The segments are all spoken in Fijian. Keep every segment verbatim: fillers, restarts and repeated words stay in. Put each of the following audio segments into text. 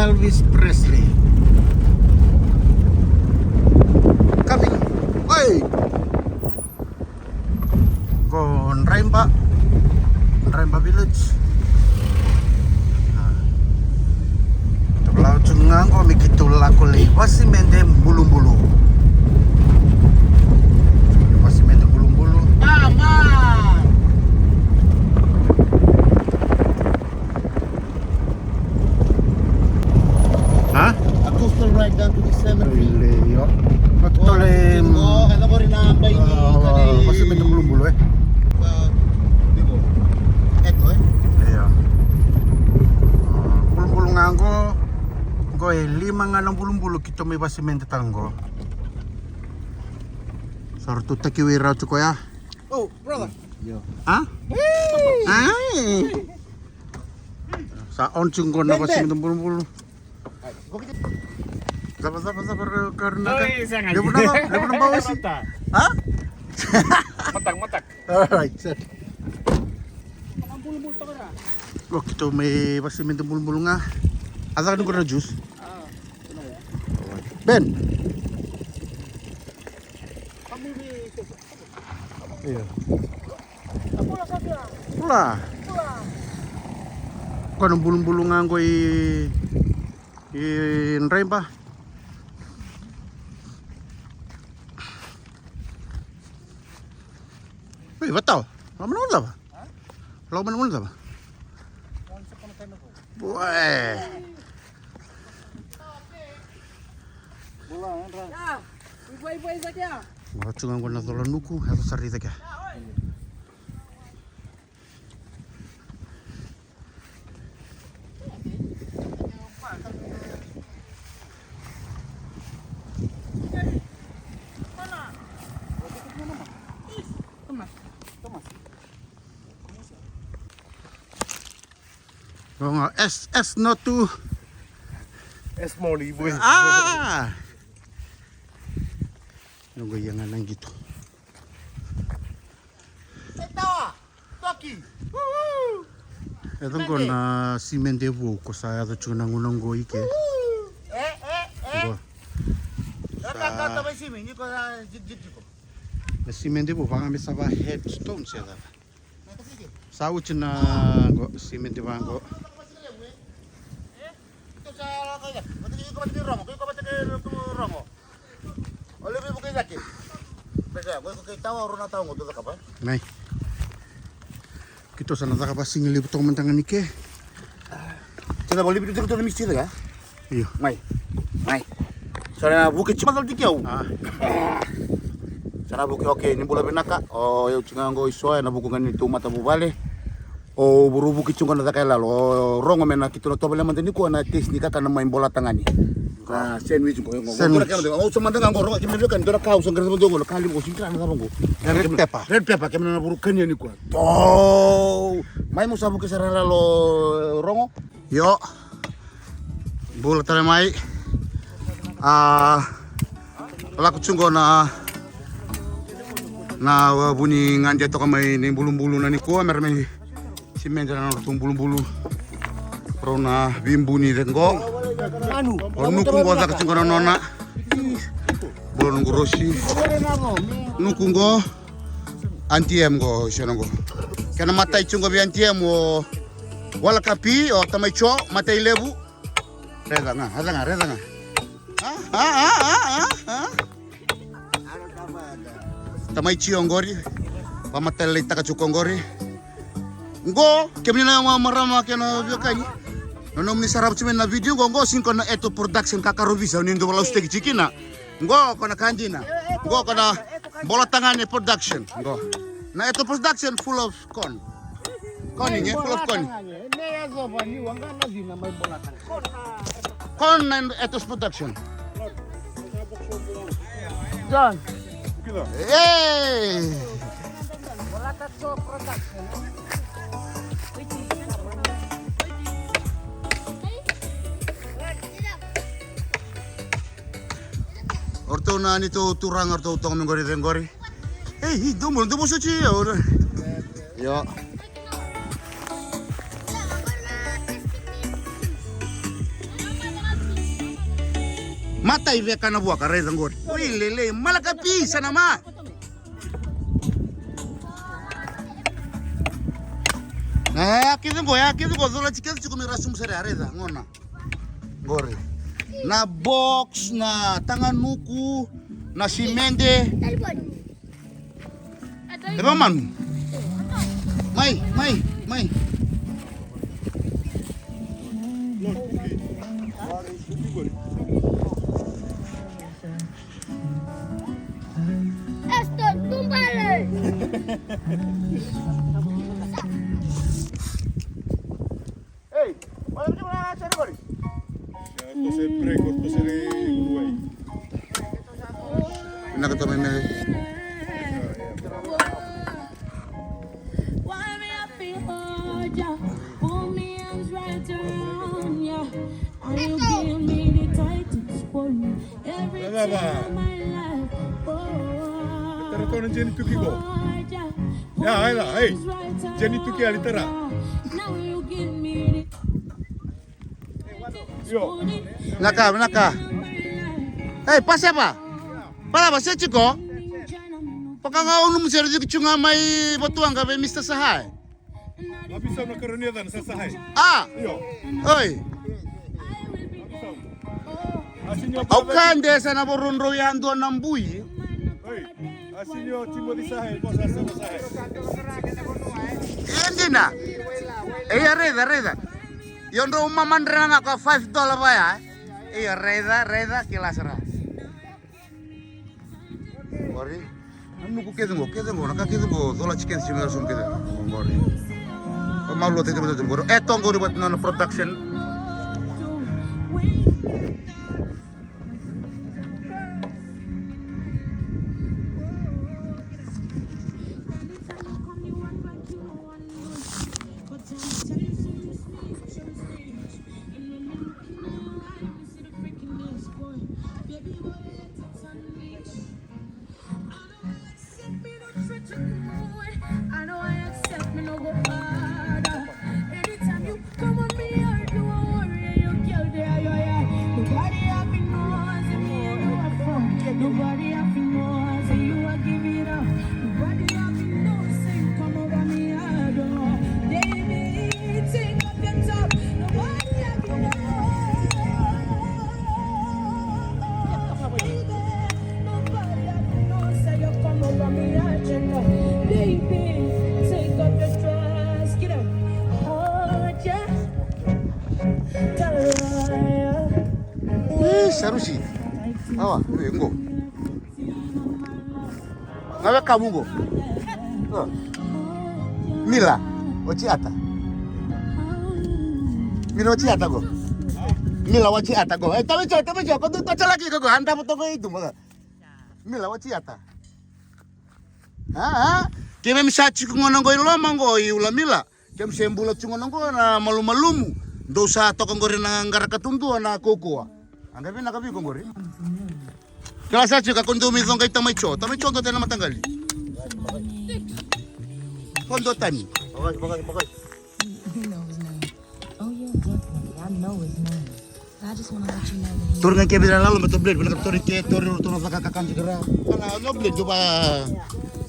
Elvis Presley. Coming. Oi. Qo Draiba. Draiba village. Tou lako tu ga qo me keitou lako lai Vasimede Bulubulu. Vasimede Bulubulu. Ha? A coastal ride down to the cemetery. Ile, io. Matutole. Oh, kena qori na bai ni, ah, kena Vasimede Bulubulu, e. Eto, e. Io. Ah, bulubulu ga qo. Qo e lima ga na bulubulu keitou mai Vasimede tale qo. Sa ratou takiwai rawa tiko ya. Oh, brother. Io. Ha? Ai. Sa on tiko qo na Vasimede Bulubulu. Cava, cava, cava, ra, ka, ra, na, ka. Oi, sega. Levu na, levu na bau esi. Ha? Matak, matak. Alright, set. Qo keitou mai Vasimede Bulubulu ga. A caka ni qo na juice. Ben. Io. Bula. Qo na bulubulu ga qo i, i Draiba. Oi, vatau. Loma na cava? Loma na cava? Boy. Qo tu ga qo na cola nuku, yaco sara i cake. Qo ga S S notu. S Molly boy. Ah. Qo ia ga na qito. Yaco qo na simede vou ko sa yaco tiko na gauna qo i ke. Qo. Sa na simede vou vaka me sa va headstone se cava. Sa oti na qo simede vaqo. Mai. Keitou sa na caka vakasigalevu toka mada ga ni ke. Keda valivi tu tiko na misi tiko ya. Io. Mai. Mai. Sa na vuki tiko mada tiko au. Ah. Sa na vuki, okay, ni bula vinaka. O yau tiko ga qo i Soa ena vuku ga ni tou matavuvale. O vuruvuki tiko na caka e lalo. O rogo me na keitou na tovolea mada nikua na taste ni kakana mai Bolatagane. Na sandwich qo, qo, qo. Sandwich. Au sa mada ga qo rogo, kemuni veiwekani, dua na ka au sa qaravi mada qo, na ka levu au sega ni kila na cava qo. Red pepper. Red pepper, kemuni na vuru kania nikua. Tou. Mai mo sa vuki sara na lalo, rogo. Io. Bula tale mai. A, lako tu qo na, na vuni gade toka mai ni bulubulu na nikua, mera mai simede na nodratou bulubulu. Rau na veibuni cake qo. O nuku qo caka tiko na nona. Bula noqu rosi. Nuku qo. Aunty M qo, sena qo. Kena matai tiko qo vei Aunty M o Walakapi, o tamai Jo, matai levu. Raica ga, raica ga, raica ga. A, a, a, a, a, a. Tamai Jio qori. Vamatalaitaka tiko qori. Qo, kemuni na marama kei na veiwekani. Na nomuni sarava tiko mai na video qo, qo sega ni ko na Eto Production ka Karovisa, ni dau vakalausautaki tiko kina. Qo ko na ka dina. Qo ko na Bolatagane Production. Qo. Na Eto Production full of corn. Corn, e, full of corn. Corn and Etos Production. John. Hey! O ratou na neitou turaga, o ratou toka mai qori, qori. Ei, ei, dou bula, dou bula soti, io. Io. Matai veka na vuaka, raica qori. Oi, lelei, malaka pisa na ma. E, a kece qo, a kece qo, colati kece tiko me ra sumu sara, raica, gona. Qori. Na box, na taganuku, na simede. E va manu. Mai, mai, mai. Esto, túmbale. Ei, wala mtu mwana chari bari. Kose break, kose re uruai. Vinaka tamai Mele. Baba. Tara kau na Jenny Tuki qo. Ya, ai la, ai. Jenny Tuki ali tara. Io. Vinaka, vinaka. Ei, paseva. Palava, se tiko. Pakaka unu musere tiko tu ga mai Vatuwaqa vei Mister Sahai. Abisau na karoni e cana sa Sahai. A. Io. Oi. Au kade sa na varodroi yadua na bui. Oi. Asinio Timothy Sahai, ko sa sema Sahai. Ia dina. E ia raica, raica. Io drau mamadrena ga ko five dollar vaya. E ia raica, raica, kila sara. Qori. Na nuku kece qo, kece qo, na ka kece qo, colati kece simi na sumu kece. Qori. Ko malu tete mata qori. E to qori vata na production. Ih, sarusi. Awa, e qo. Ga wekamu qo. Mila, oti ata. Mila, oti ata qo. Mila, oti ata qo. E, tame jo, tame jo, ko tu tocha laki qo, anda mo toqo i tu maka. Mila, oti ata. A, a. Ke me misa tiko gona qo i loma qo i ula Mila. Ke me se bula tiko gona qo na malumalumu. Dou sa toka qori na qara ka tudua na kokoa. Anga vinaka vei iko qori. Kila sa tiko ko dou mai coqa i tamai jo. Tamai jo dou tena mataqali. Ko dou tani. He knows now. Oh, yeah, definitely. I know his name. But I just want to let you know that he Tori ga ke vira lalo me to blade, vina ka tori ke tori ro to na vaka ka kanji kara. Kana no blade jo ba.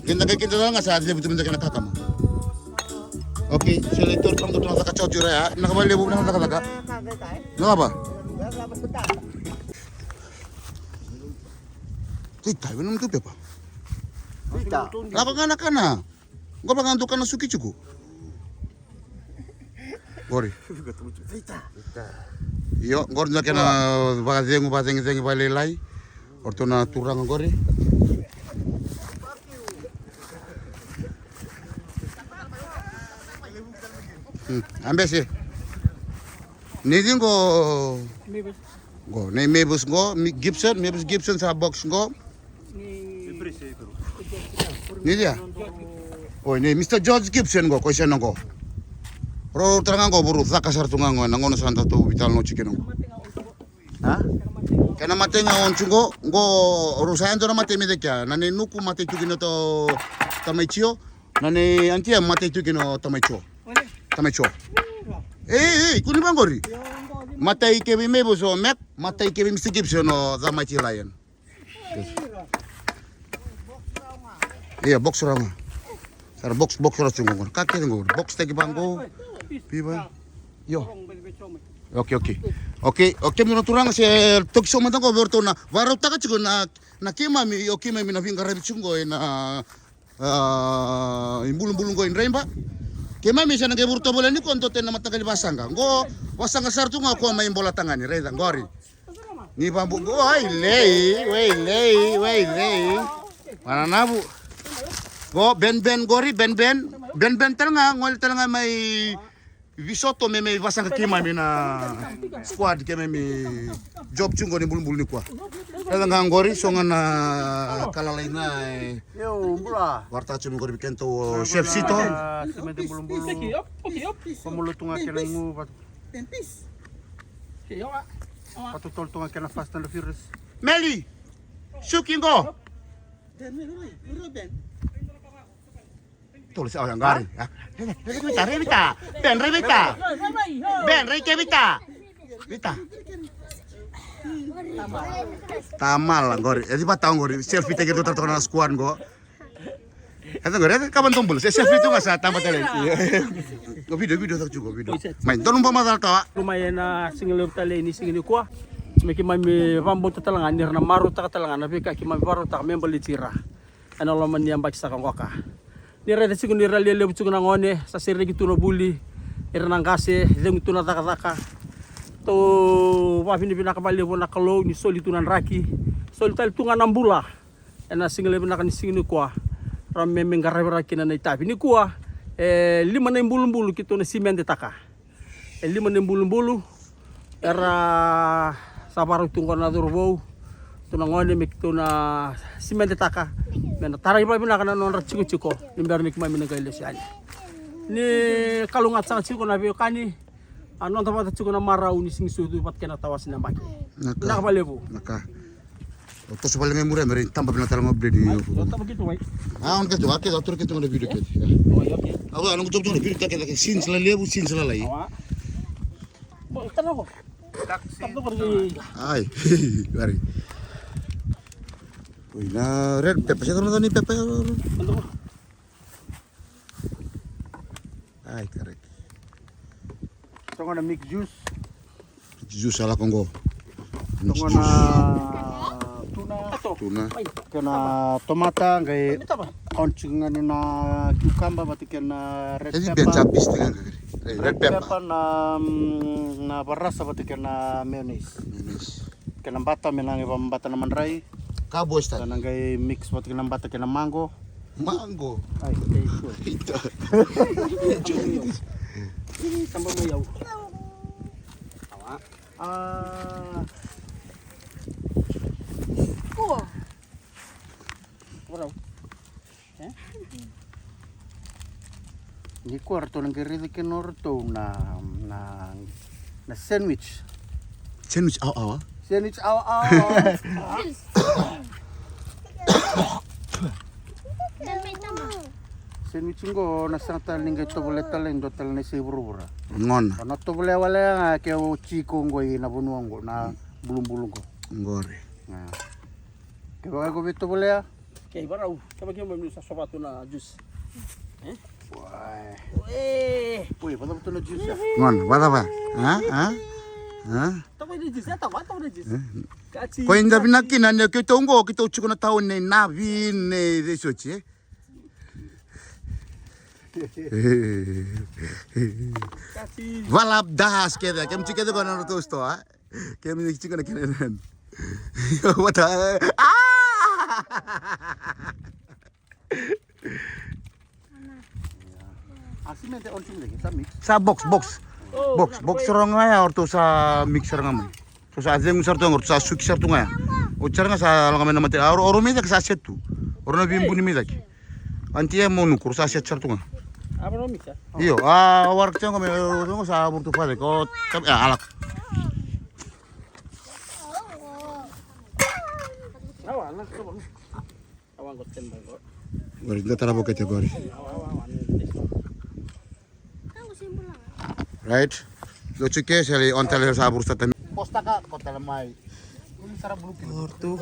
Kenda ka kenda ga sa de butu menda kana kakama. Okay, so le tori kam to na vaka chau tira ya. Na ka ba lebu na vaka vaka. No ba. Tita, vina mutu pepa. Tita. Lako kana kana. Qo vaka dua kana suki tiko. Qori. Io, qori dua kena vakacegu, vakacegicegi vakalailai. O ratou na turaga qori. Hmm, a bese. Ni ciqo. Qo, nei Mavis qo, Gibson, Mavis Gibson sa box qo. Ni dia? Oi, nei Mister George Gibson qo, ko i sena qo. Rau tara ga qo, vuru caka sara tu ga qo, na gauna sa datou vital no tiko kina qo. A? Kena matei ga on tu qo, qo rau sa yadra matei me cekea, na nei nuku matei tu kina to tamai tio, na nei antia matei tu kina tamai tio. Tamai tio. Ei, ei, kuni vaqori. Matai kei vei Mabel so Mac, matai kei vei Mister Gibson o The Mighty Lion. Ia, box rawa ga. Sa ra box, box rawa tiko qo. Ka kece qo. Box taki vaqo. Piva. Io. Okei, okei. Okei, okei, kemudou na turaga se toki so mada qo vei ratou na vakarautaka tiko na, na keimami, o keimami na veiqaravi tiko qo ena, a, ibulubulu qo i Draiba. Keimami sa na qai vuru tovolea nikua dua tani na mataqali vasaqa. Qo vasaqa sara tu ga o koya mai Bolatagane, raica qori. Ni vabu, o, ai lei, wai lei, wai lei. Vananavu. Qo Ben Ben qori, Ben Ben. Ben Ben tale ga, gole tale ga mai Visoto me mai vasaqa keimami na squad keimami job tiko qo ni bulubulu nikua. Raica ga qori, so ga na ka lalai ga e. Io, bula. Warta tiko qori vei kedatou o Chef Sito. Ah, simede bulubulu. Vamulu tu ga kena igu, va- Vatotolo tu ga kena Fast and the Furious. Meli, suki qo. Tolu se, o, qori. Ah, rai, rai, rai, rai, rai, rai. Ben, rai, rai, rai. Ben, rai, ke, rai, rai. Rai, rai. Tamala qori. E di vata qori. Selfie take tu tara toka na squad qo. E tau qori, e kava dou bula. Se, se selfie tu ga sa taba tale. Qo video, video tau tu qo video. Mai, donu ba macala tawa. Ruma ena siga levu tale ni siga nikua. Me keimami vabauta tale ga ni ra na marautaka tale ga na veika keimami vakarautaka me baleti ira ena loma ni yabaki saka qoka. Ni raica tiko ni ra lewe levu tiko na gone, sa sereki tu na vuli, ira na qase, cegu tu na cakacaka. Tou vakavinavinaka vakalevu na Kalou ni soli tu na draki, soli tale tu ga na bula. Ena siga levu vinaka ni siga nikua, ra me, me qaravi ira kina na itavi nikua. E lima na ibulubulu keitou na simedetaka. E lima na ibulubulu era sa varau tu qo na cauravou, tu na gone me keitou na simedetaka me na tarai vakavinaka na nodra tikotiko ni bera ni keimami na qai lesu yani. Ni kalougata saka tiko na veiwekani, a noda vata tiko na marau ni Siga ni Sucu vata kei na tawase ni yabaki. Vinaka vakalevu. Na ka. O toso vale ga i muri me ratou taba vinaka tale ga o Brady. Mai, o taba keitou mai. A, o na keitou, a keitou, a tura keitou ga na video keitou. Oi, okay. Au a noqu toso na video keitou, keitou, scenes lalevu, scenes lalai. Awa. Bo, tana ko. Ai, gari. Oi, na red pepper, sa tara na ni pepper. Ai, correct. Toga na mix juice. Mix juice a lako qo. Mix juice. Toga na tuna. Tuna. Kena tomata, qai on tiko ga ni na cucumber vata kena red pepper. Red pepper. Red pepper na, mm, na varasa vata kena mayonnaise. Mayonnaise. Kena bata me na qai vabata na madrai. Ka boys ta. Kena qai mix vata kena bata kena mango. Mango. Ai, thank you. Ita. Ih, taba mai au. Awa. Ah. Kua. Warau. Eh? Nikua ratou na qai raica kina o ratou na, na, na sandwich. Sandwich awa awa. Sandwich awa awa. Sandwich qo na sega tale ni qai tovolea tale e dua tale na isei vuravura. Gona. O na tovolea wale ga ke o tiko qo i na vanua qo na bulubulu qo. Qori. Ah. Kevaka ko vei tovolea. Kei varau, kevaka kemami sa sova tu na juice. Eh? Wai. Oi. Oi, vacava tu na juice ya? Gona, vacava? Ha? Ha? Ha? Tava ni juice, ya tava, tava ni juice. Eh? Kati. Ko inda vinaka kina ni keitou qo, keitou tiko na tauni nei Navini, nei Resource, eh? Kati. Valap das kece, kemuni kece qo na nodratou store, eh? Kemuni tiko na kena nani. What the, ah! A simede on simede sa mix. Sa box, box. Box, box sara ga ya, o ratou sa mix sara ga mai. Ratou sa cegu sara tu ga, o ratou sa suki sara tu ga ya. Oti sara ga sa laga mai na mate, o ratou mai cake sa set tu. O ratou na veibuni mai cake. Anti e mo nuku, ratou sa set sara tu ga. Io, a waraka tiko ga mai, o ratou sa vuru tu fale, ko, a lako. Qori da tara vokete qori. Right. Doce ke se le on tale sa bursa tami. Postaka ko tale mai. Kuli sara buluki. Ortu.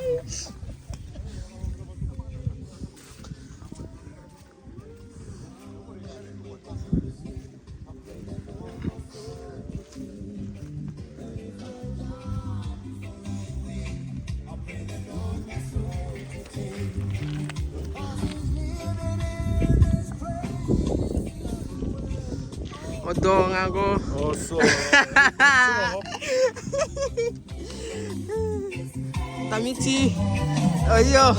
O toga ko. Oso. Tamiti. Oio.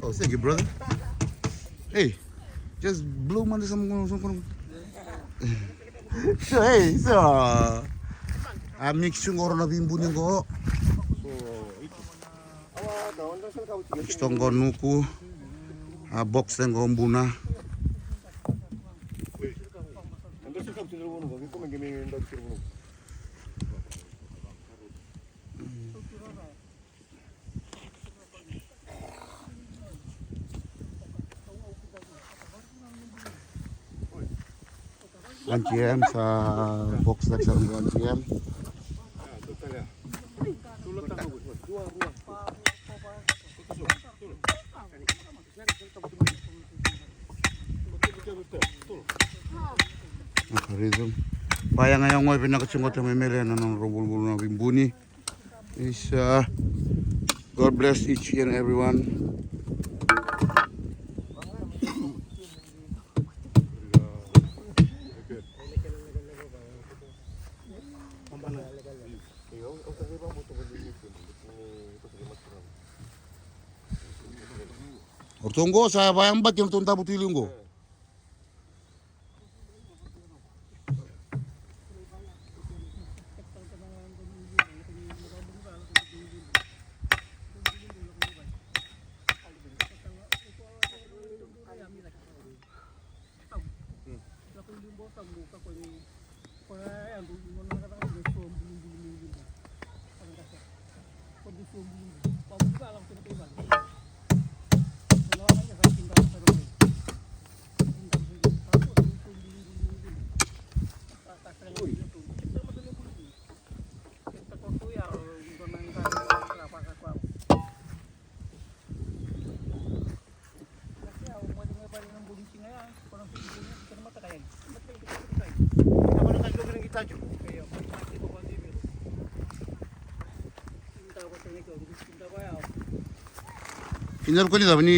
Oh, thank you, brother. Hey, just blow money some, some, some. So, hey, so, a mix qo na veibuni qo. Mix qo nuku. A box qo buna. Anti M sa box lagi sa rungu anti M. Rhythm. Vayagayago e vinaka tiko qo, tamai Mele, na nona rau bulubulu na veibuni. Isa. God bless each and everyone. O ratou qo sa vayabaki na ratou davu tu i liu qo. Kina ruka ni cava ni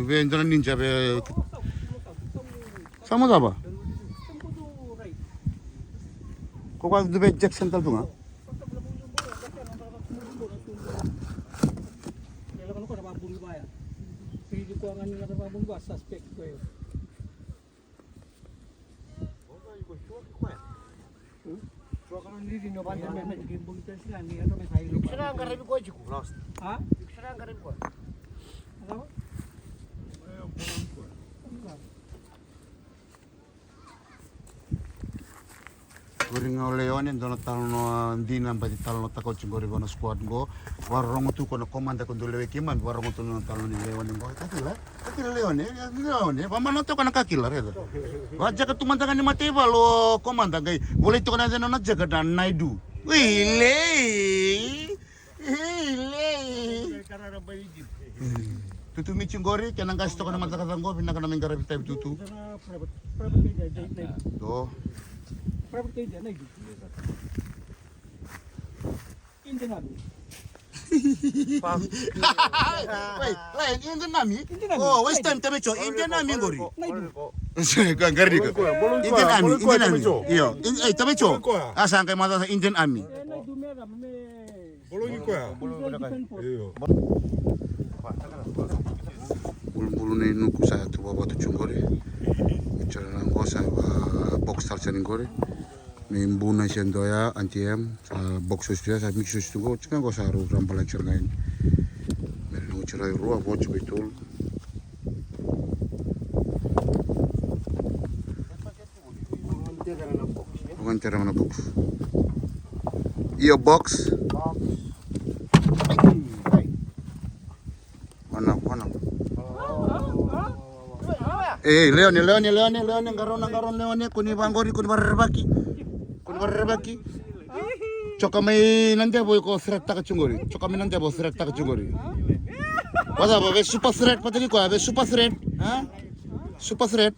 vei dua na ninja vei. Sa mo cava? Ko koya dua vei Jackson tale tu ga. Qori ga o Leone, dua na talanoa dina, bati talanoataka oti qori vua na squad qo. Vakarorogo tu ko na komada ko dau lewe keimami, vakarorogo tu na talanoa ni Leone qo. Kakila, kakila Leone, Leone, vakamanoa toka na kakila, raica. Vajaka tu mada ga ni mataivalu o komada qai volai toka na yacana na jaka na Naidu. Wili. Tutu Mici qori, kena qasi toka na matakata qo, vinaka na mai qaravi tavi Tutu. Do. Wait, wait, Indian Army? Oh, Western Tameco, Indian Army qori. Qaranika. Indian Army, Indian Army. Io, ei, Tameco. Asa qai matata Indian Army. Bolo ni koya. Io. Bulubulu ni nuku sa tu vavatu tu qori. Tira na qo sa va box tale sa ni qori. Me buna se doya anti M sa box oti tu ya sa mix oti tu qo. Tira qo sa rau rabala tira ga yani. Me na tira Rua, vo tiko e tolu. Vakaterema na box. Io, box. Vana, vana. Ei, Leone, Leone, Leone, Leone, qarauna, qarauna, Leone, kua ni vaqori, kua ni varerevaki. Kua ni varerevaki. Coka mai na devo iko threat taka tu qori. Coka mai na devo threat taka tu qori. What's up, vei super threat, pataki koya, vei super threat, ha? Super threat.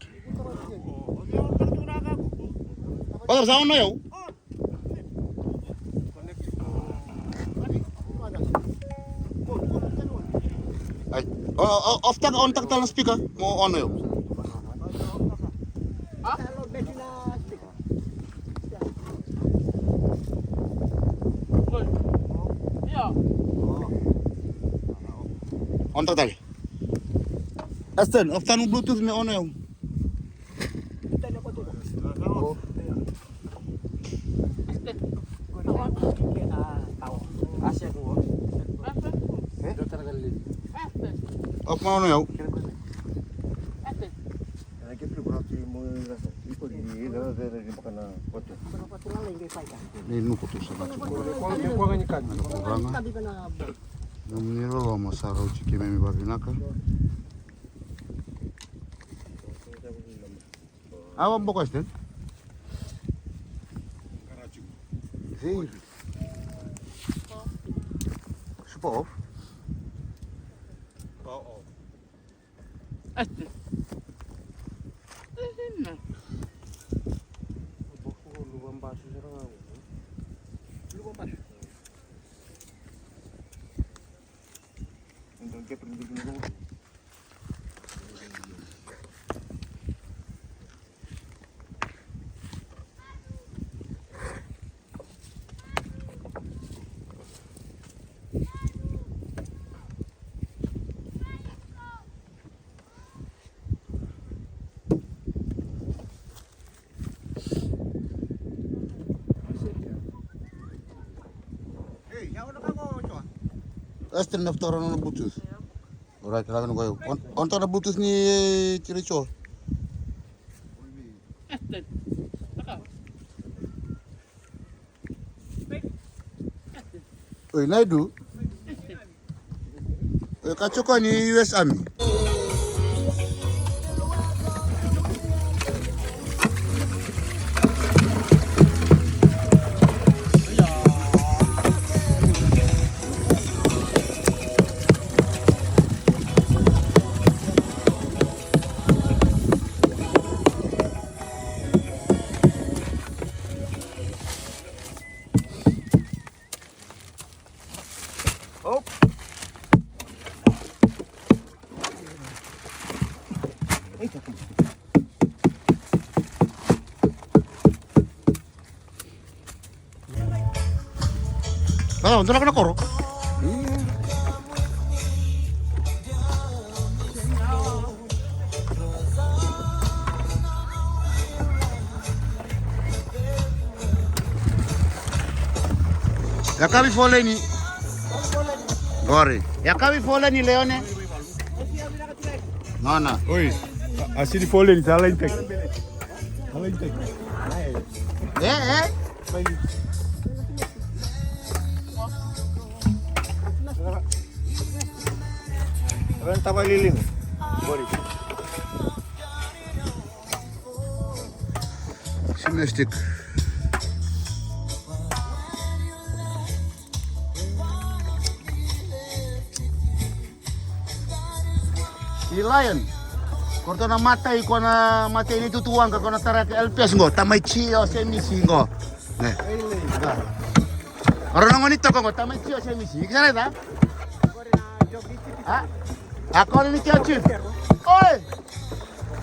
What's up, sa ono yau? Ai, o, o, off taka, on taka tale na speaker, mo ono yau. On taka tale. Aston, off taka na Bluetooth me ono yau. Off mai ono yau. Ni nuku tu sa na tu. Turaga. Nomuni loloma sa rauti keimami vavinaka. Awa boko este. Hey. Super off. Este. Este. Luva baixo. Este na ftora na Bluetooth. Alright, kala vena koyo. On, on taka na Bluetooth ni tiri cho. Oi, Naidu. Oi, ka tiko ni U S Army. Dala, dala kana koro. Yakavi foleni. Qori. Yakavi foleni, Leone. Nona. Oi. A, a sini foleni, sa laini teki. Sa laini teki. E, e. Ren tava lilin. Qori. Gymnastic. I Lion. Ko ratou na matai, ko na matai ni tutu waqa, ko na tara ke L P S qo, tamai Chio se misi qo. Ne. Ora na goni toka qo, tamai Chio se misi. Iko sa raica? A? A kore ni kea chief. Oi!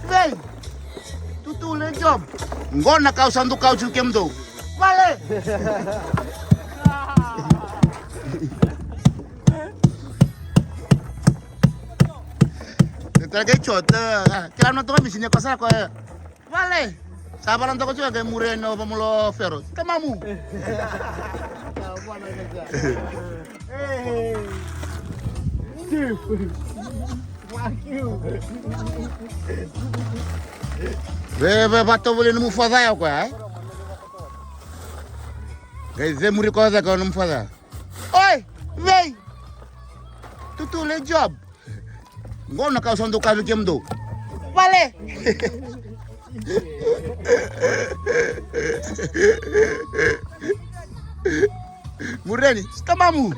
Vei! Tutu le job. Qo na kau sa dukau tiko kemudou. Vale! Tara kei chot. Kila na toka misi ne ko sa ko. Vale. Sa vala doko tiko ke muri eno vamulo fero. Kamamu. Hey. Veve vatovolei nomu faca ya o koya, e? Qai cemuri koya cake o nomu faca. Oi, vei. Tutu le job. Qo na ka au sa dau kaya vei kemudou. Vale. Mureni, stamamu.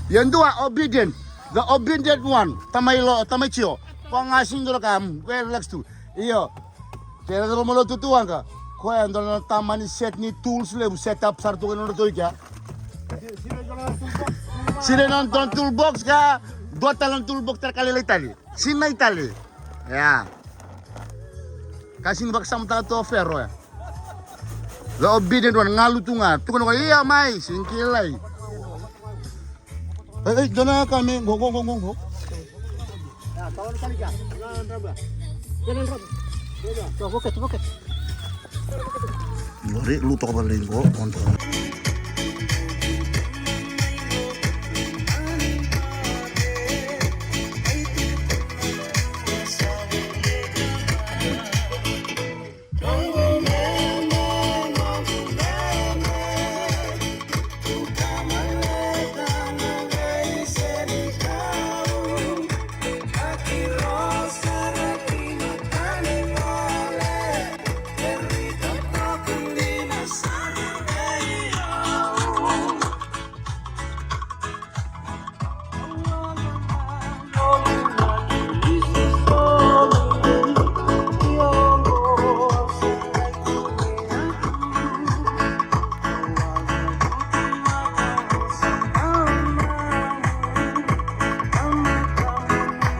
Ia dua obedient, the obedient one. Tamai lo, tamai tio. Ko ga sigi dua na ka, mm, relax tu. Io. Kena cava mo lotu tu waqa. Koya dua na tamani set ni tools levu set up sara tu ga nodratou i kea. Sinai nona dua na toolbox ka dua tale na toolbox tara ka lailai tale. Sinai tale. Ia. Ka sini vakasamataka tu o Fero ya. The obedient one galu tu ga. Tukuna ko ia mai sini kilai. Ei, ei, dua na ka me qo, qo, qo, qo, qo. Qori, lu toka vale qo, on toka.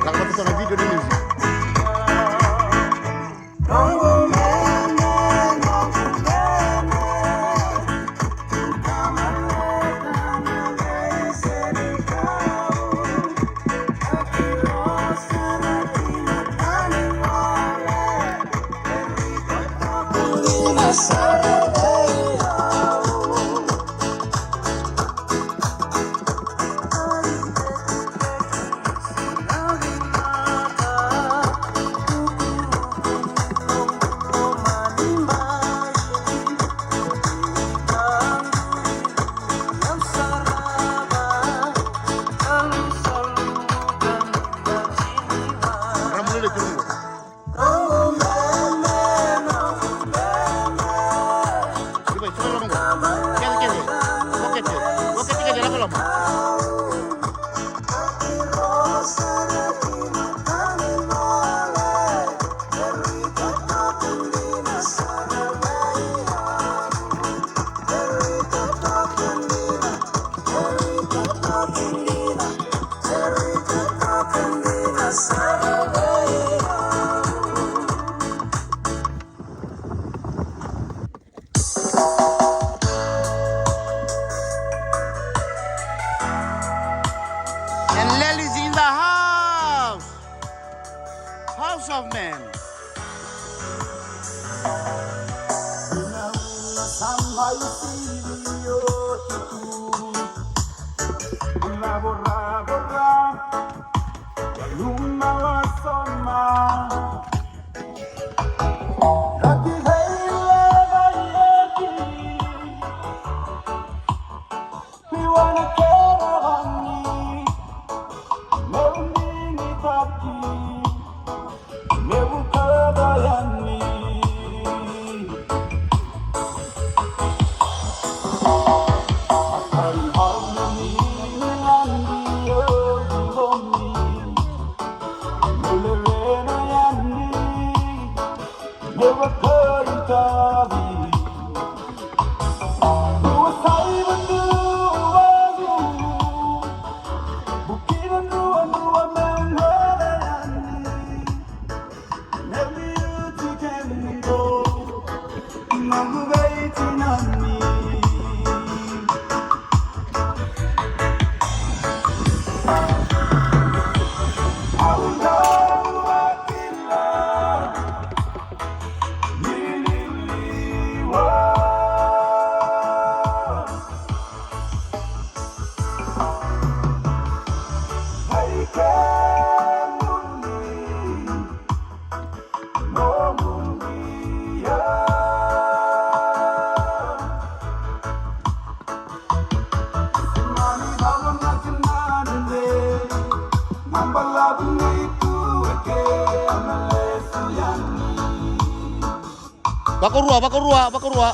Lako vata so na video ni music. And Lely's in the house. House of Man. Vakarua, vakarua, vakarua.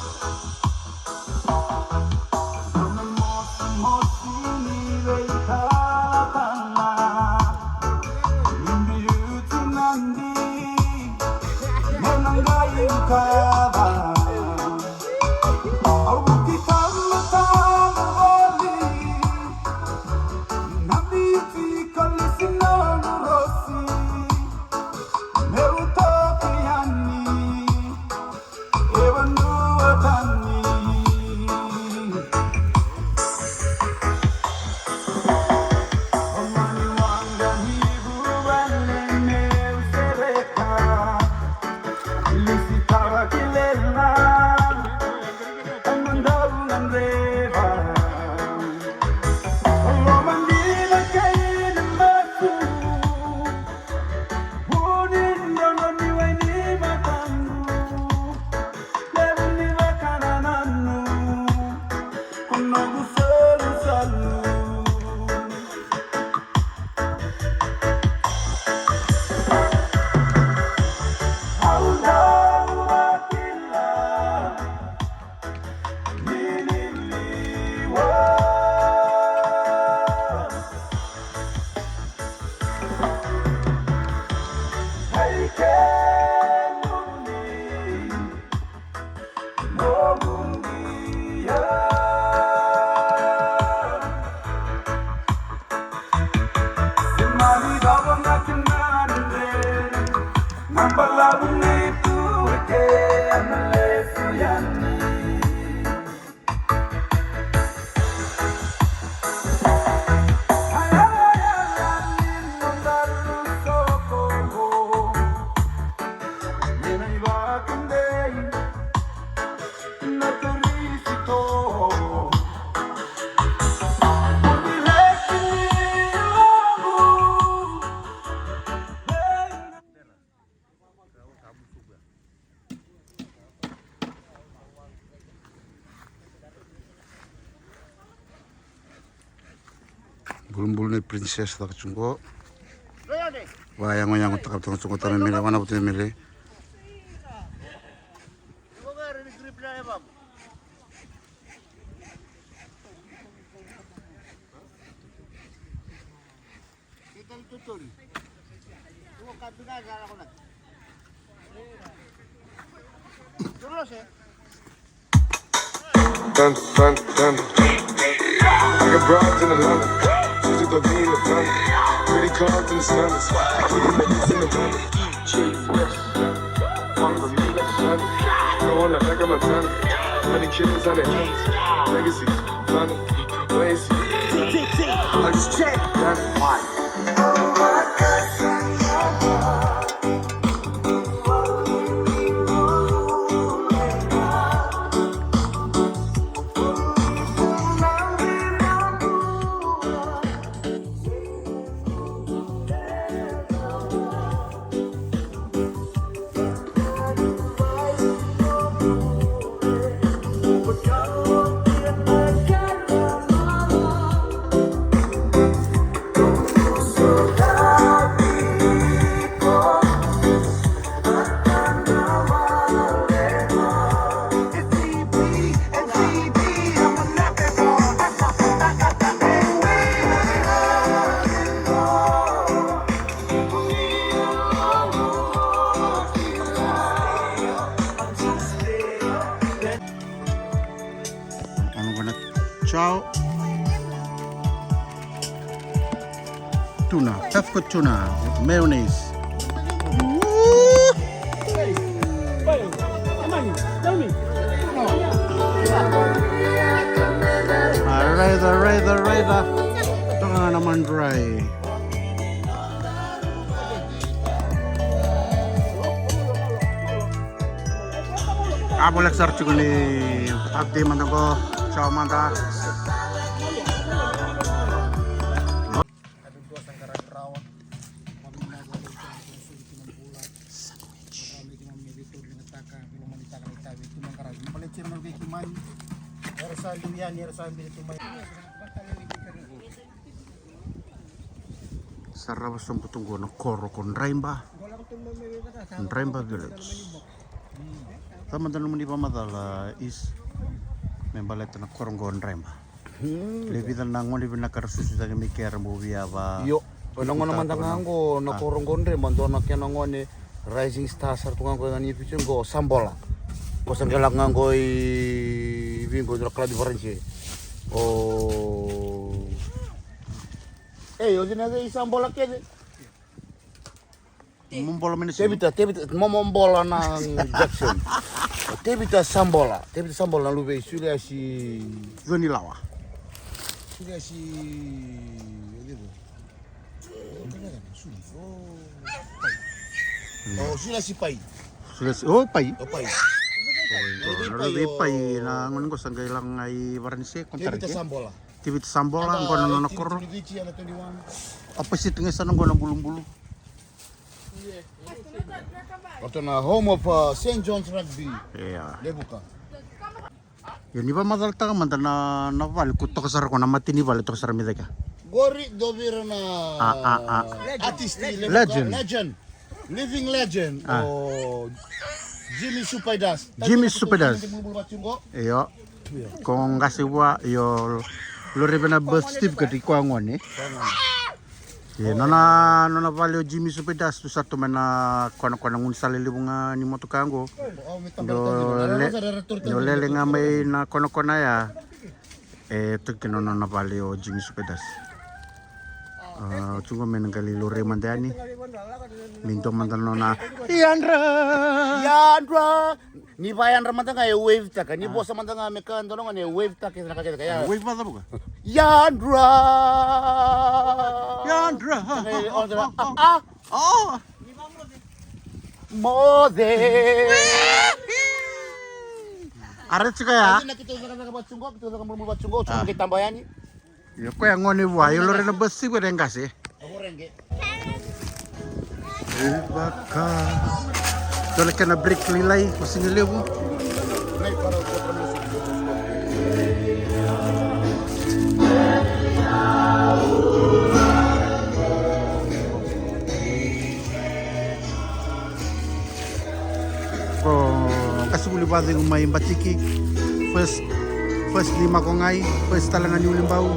Bulubulu ni princess caka tiko qo. Vayagoyagotaka tiko qo, tamai Mele, wana vata Mele. Dance, dance, dance. I got broads in Atlanta. Just to be in the family. Pretty cars in the scammers. Pretty niggas in the family. From the middle of the family. Going the back of my family. Many killers on it. Legacy. Family. Legacy. I just check. That's why. I'm gonna chow tuna, Pefco tuna with mayonnaise. Woo! Alright, alright, alright. Toka na madrai. A voleka sara tiko ni update mada qo. Chow mada. Sarava sobu tu qo na koro ko Draiba. Draiba Village. Sa mada nomuni vakamacala, Is, me baleta na koro qo Draiba. Hmm. Le vica na gone vinaka ra susu cake mai ke ra bau via va. Io, na gone mada ga qo na koro qo Draiba, dua na kena gone rising star sara tu ga qo ena New Future qo Sabola. Ko sa qai lako ga qo i vei qo dua na club i Varanise. O. Ei, o cina i Sabola kece. Mo bola mai na siga. Tevita, Tevita, mo, mo bola na Jackson. Tevita Sabola, Tevita Sabola na luve i Suliasi. Joni Lawa. Suliasi, o cei? O Suliasi Pai. Suliasi, o Pai. O Pai. Na luve i Pai, na gone qo sa qai lako ga i Varanise, ko Tevita Sabola. Tevita Sabola, qo na nona koro. Opposite ga sa na qo na bulubulu. Ratou na home of, uh, Saint John's Rugby. Ia. Levuka. Ia ni vakamacalataka mada na, na vale, ko toka sara ko na mata ni vale, toka sara mai cake. Qori dua vei ira na artist, legend. Legend. Living legend. O Jimmy Supaidas. Jimmy Supaidas. Io. Ko qase vua, io, lori vei na birth certificate i koya gone. E, nona, nona vale o Jimmy Supaidas tu sa tu mai na kona, kona gaunisala levu ga ni motoka qo. Dou le, dou lele ga mai na kona, kona ya. E, tu kina nona vale o Jimmy Supaidas. A, tu qo me na qai lori mada yani. Me dua mada nona. Yadra! Yadra! Ni vayadra mada ga e wave taka, ni vosa mada ga me ka dua na gone e wave taka, e na ka kece ka ya. Wave vata vuka. Yadra. Yadra. Taka e odra. A. Moce. Ara tika ya. Ina keitou cakacaka vatuqo, keitou caka mulumulu vatuqo, tiko kei taba yani. Io, koya gone vua, io lori na basi vua e qase. Vaka. Dua na kena break lailai, ko siga levu. Ko qase vuli vacegu mai Batiki. First, first ni Makogai, first tale ga ni Ulibau.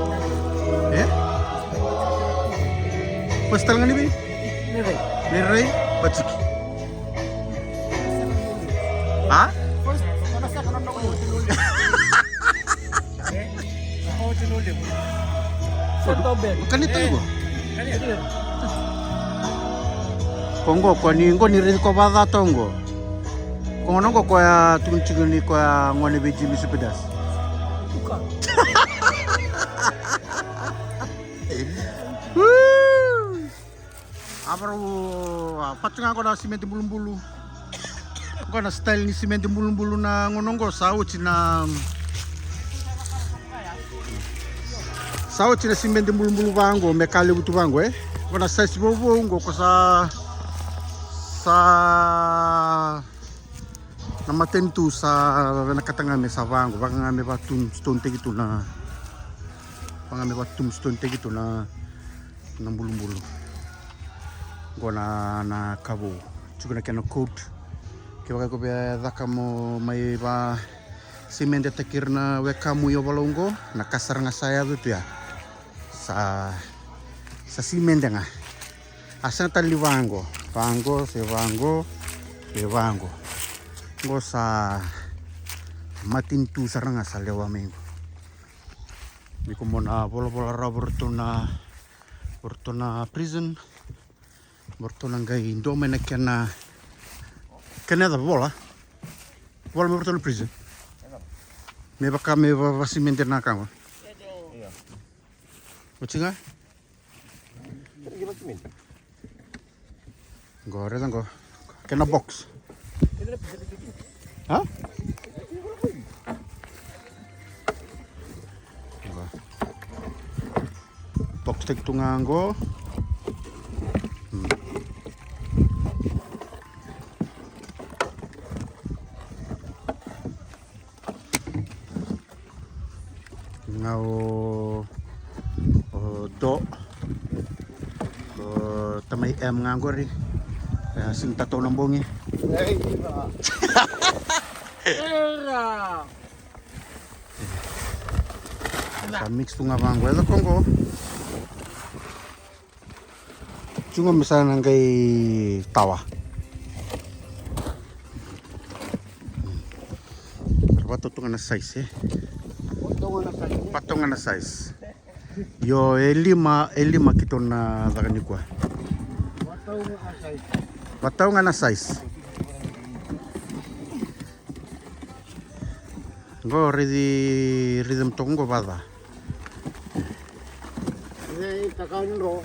E? First tale ga ni vei? Ni Rai. Ni Rai, Batiki. A? Kani tani ko? Ko qo, ko ni qo ni raici ko vacata qo. Ko gona qo koya tukuni tiko ni koya gone vei Jimmy Supidas. A varau, a, vatu ga qo na simede bulubulu. Qo na style ni simede bulubulu na gauna qo sa oti na, sa oti na simede bulubulu vaqo me ka levu tu vaqo, e. Qo na size vouvou qo ko sa, sa na matanitu sa vinakata ga me sa vaqo, vaka ga me va tombstone-taki tu na, vaka ga me va tombstone-taki tu na, na bulubulu. Qo na, na ka vou. Tiko na kena coat. Kevaka ko via caka mo mai va simedetaki ira na wekamu i Ovalau qo, na ka sara ga sa yaco tu ya. Sa, sa simede ga. A sega tale ni vaqo, vaqo, se vaqo, se vaqo. Qo sa matanitu sara ga sa lewa mai qo. Ni ko mo na volavola rawa vei ratou na, vei ratou na prison. Vei ratou na qai dua mai na kena, kena yaca vola. Vola mai vei ratou na prison. Me vaka me va, vasimede na ka qo. Oti ga? Qo, raica qo. Kena box. A? Qo. Box-taki tu ga qo. Hmm. O tamai M ga qori. E, sini tatou na bogi. Era. Sa mix tu ga vaqo, e caka qo. Tiko me sa na qai tawa. Vata tu ga na size, e? Vata tu ga na size. Io, e lima, e lima keitou na caka nikua. Vata tu ga na size. Qo raici, raici me toka qo vata. Nei takau ni dro.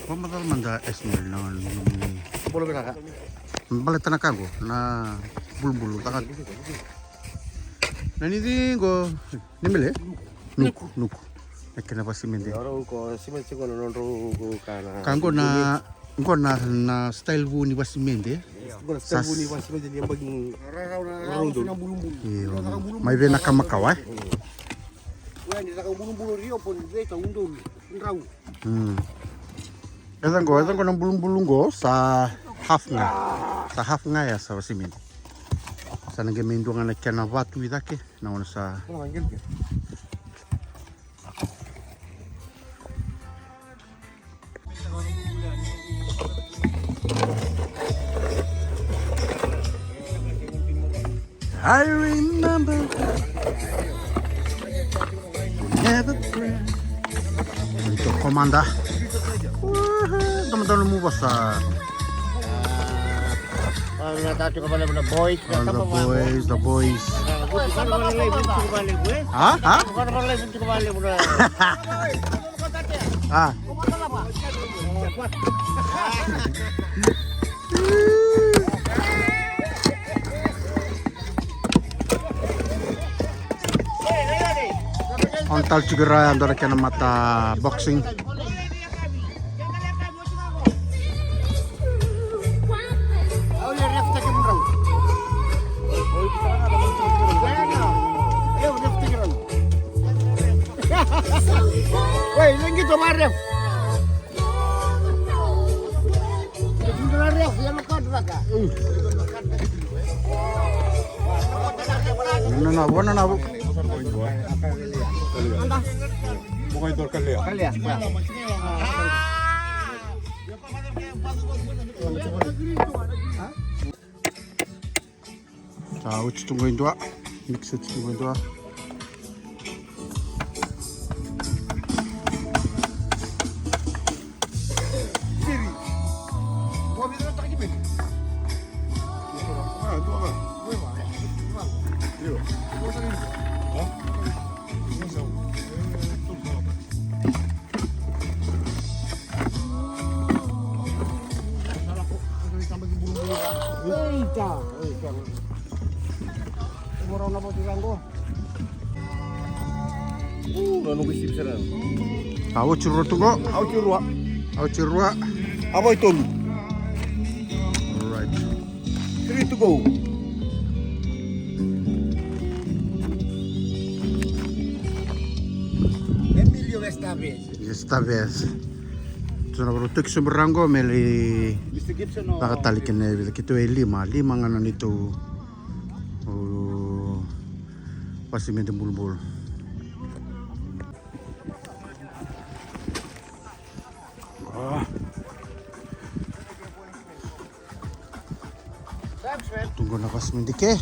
Qo macala mada Esmel na ni. Bolo vinaka. Baleta na ka qo na bulubulu taka. Na ni ciqo ni mele. Nuku, nuku. Na kena vasimede. Ora ko simede tiko na nodrau ko kana. Ka qo na, qo na, na style vu ni vasimede. Qo na style vu ni vasimede ni yabaki. Rarau na rarau na bulubulu. Io. Mai vei na kamakawa, e? Ue ni caka bulubulu rio po ni vei ka udolu. Drau. Hmm. E caka qo, e caka qo na bulubulu qo sa half ga. Sa half ga ya sa vasimede. Sa na qai mai dua ga na kena vatu i cake. Na gauna sa I remember never pray. Ito komanda. Woohoo. Toma toma muva sa. All the boys, the boys. Ha? Ha? Ha? On tale tiko e ra ya dua na kena mata boxing. Oi, lengito ma ref. Nanavu, nanavu. Sa oti tu qo e dua. Mix oti tu qo e dua. Eita, eita. Au oti rua tu qo. Au oti rua. Au oti rua. Au oti rua. Au oti rua. Alright. Three to go. Emilio Estevez. Estevez. Tou na varau toki sobu ra qo me lai caka tale kina e vica, keitou e lima, lima ga na neitou vasimede bulubulu. Tu qo na vasimede ke.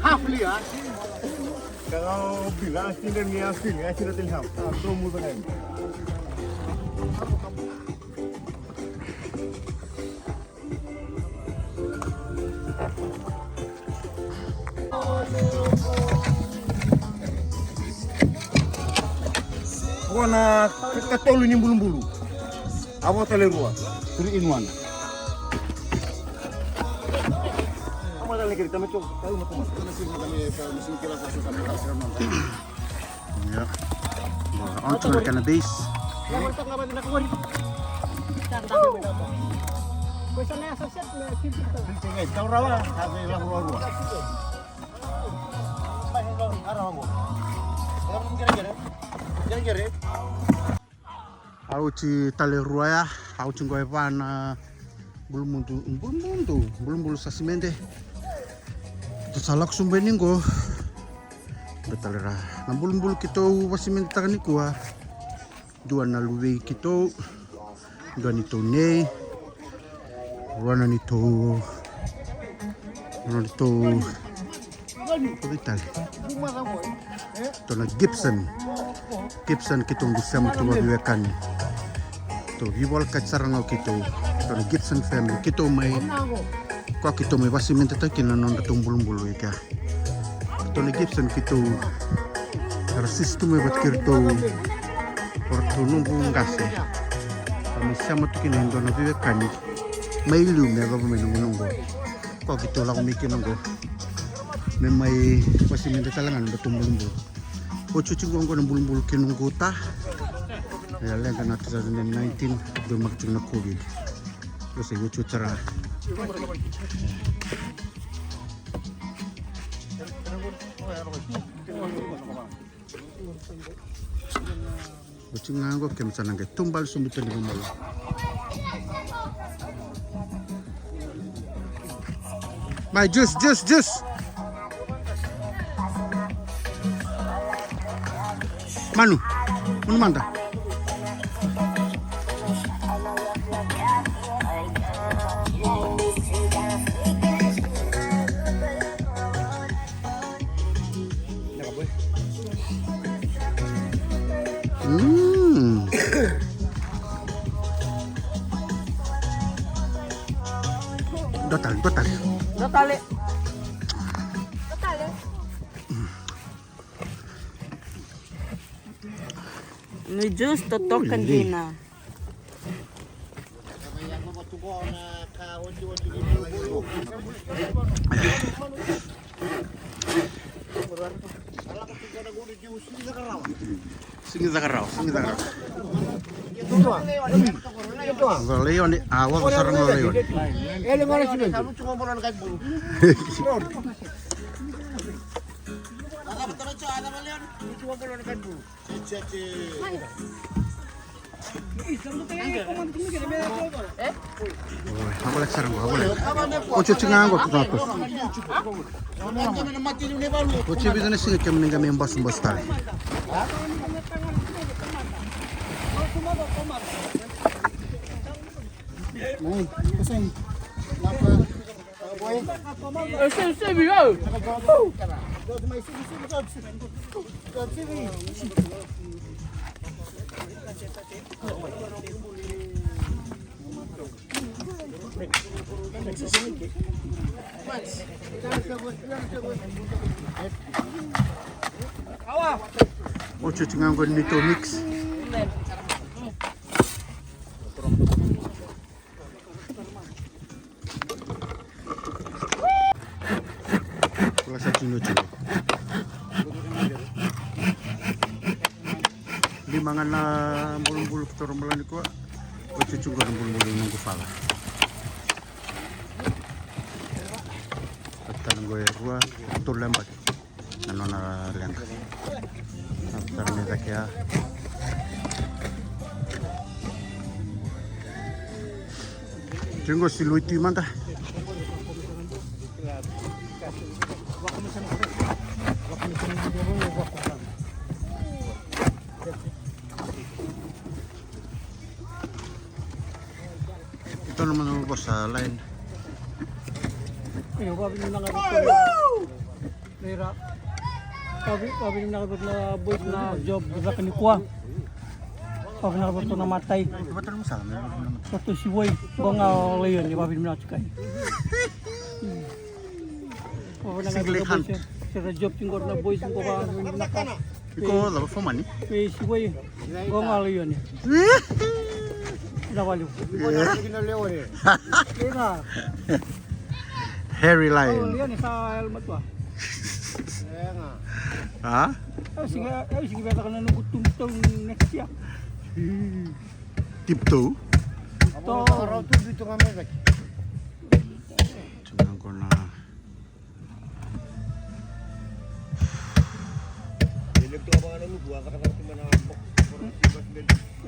Half li, ha? Kalau bilang sini ni asli, ya sini tadi half. Ah, tu mudah kan. Qo na katolu ni bulubulu. Avo tale rua. Three in one. Ia. Oti na kena base. Au ti tale rua ya, au ti qo e va na bulubudu, bulubudu, bulubulu sa simede. Tou sa lako sobu yani qo. Qo tale ra na bulubulu keitou vasimedetaka nikua. Dua na luvei keitou, dua neitou nei, rua na neitou, rua na neitou, ko vei tale? Tou na Gibson. Gibson keitou qu sema tu vaveiwekani. Tou veivolekati sara ga o keitou. Tou na Gibson family keitou mai. Koya keitou mai vasimedetaka kina na nodratou bulubulu i kea. Tou na Gibson keitou era sisi tu mai vata kei ratou, o ratou noqu qase. Ka mai sema tu kina e dua na veiwekani mai liu me yacova mai na gauna oqo. Koya keitou lako mai kina oqo me mai vasimede tale ga na nodratou bulubulu. Otioti qo, qo na bulubulu kei noqu ta. Ia leqa na two thousand and nineteen, dau maka tiko na COVID. Qo sa i otioti sara ga. Oti ga qo keimami sa na qai taubale sobu tale i vamalua. Mai, juice, juice, juice. Manu, manu mada. Mm. Dua tale, dua tale. Dua tale. Dua tale. Ni juice totoka dina. Sigi caka rawa, sigi caka rawa. Qo laione, a, waka sara qo laione. Oi, a voleka sara qo, a voleka. Otioti ga qo, tu ga tu. Oti e vica na siga kemuni qai mai basubasu tale. Otioti ga qo ni neitou mix. Kula sa tino tino. Lima ga na bulubulu ki toro malani koa. Otioti qo na bulubulu noqu fala. Tana qo e rua, tolu na yabaki. Na nona leqa. Na tara ni cake ya. Tiko si lui tui mada. Ito na mana vosa line. Io, vavinavinaka vei tou. Neira. Vavi-, vavinavinaka vei tou na boys na job caka nikua. Vavinavinaka vei tou na matai. Vei tou Sivoi, qo ga o Laioni, vavinavinaka tiko. Vavinavinaka vei tou na boys. Sera job tiko na boys, qo vavinavinaka. Iko cava, foreman? Vei Sivoi, qo ga o Laioni. Na vale. Ina. Harry Lion. Laioni sa yalomatua. A? Au sega, au sega ni via caka na noqu tombstone next year. Tiptoe. Tau. Tau tu bitu ga mai cake. Tuna qo na.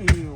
Io.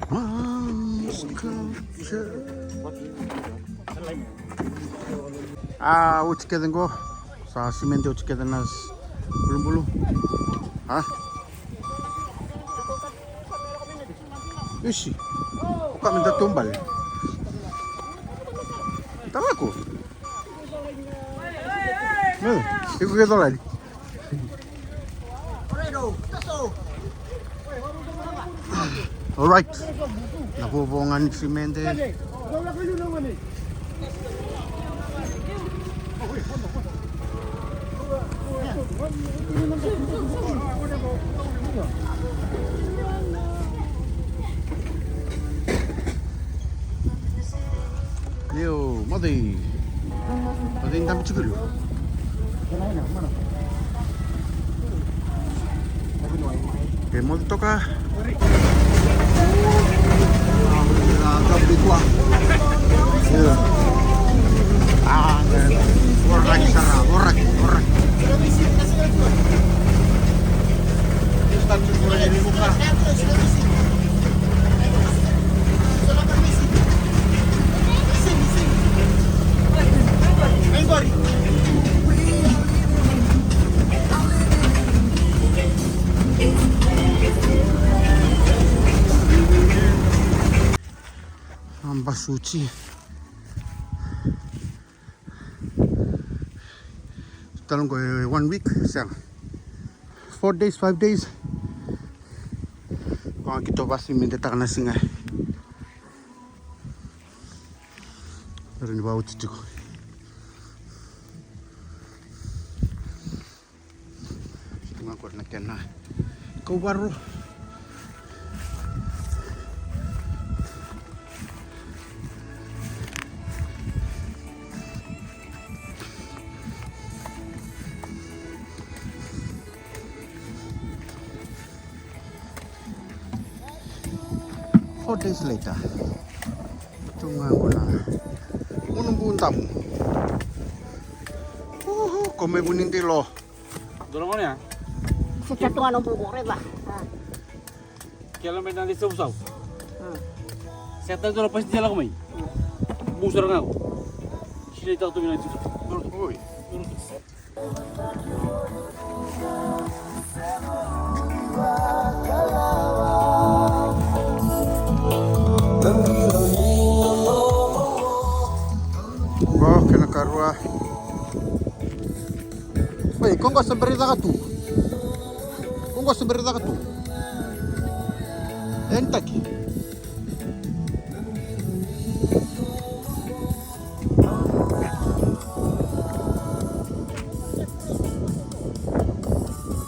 Mom's culture. A oti kece qo. Sa simede oti kece na s-, bulubulu. A? Isi. O ka me da tumbale. Talako. E, iko ke colani. Alright. Na vovo ga ni simede. Io, moce. Moce, dabe tiko. E moce toka. Io. A, oraki sara, oraki, oraki. Ambasuchi. Talo qo e one week, sega. Four days, five days. Ko ga keitou vasimedetaka na siga. Era ni vaoti tiko. Tiko ga qori na kena kauvaro. Four days later. Tu ga qo na Munubu damu. Uhu, ko mai Vunidilo. Dua na gone ya? Sa kea tu ga na bubu, raica. A. Kela mai na dei savusavu. A. Sa tale dua na pasi dia lako mai. A. Mu sara ga ko. Sinai taka tu mai na jiu. Oi. Qo kena karua. Oi, ko qo sa bera ni caka tu. Ko qo sa bera ni caka tu. Enitaki.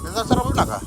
E caka sara vinaka.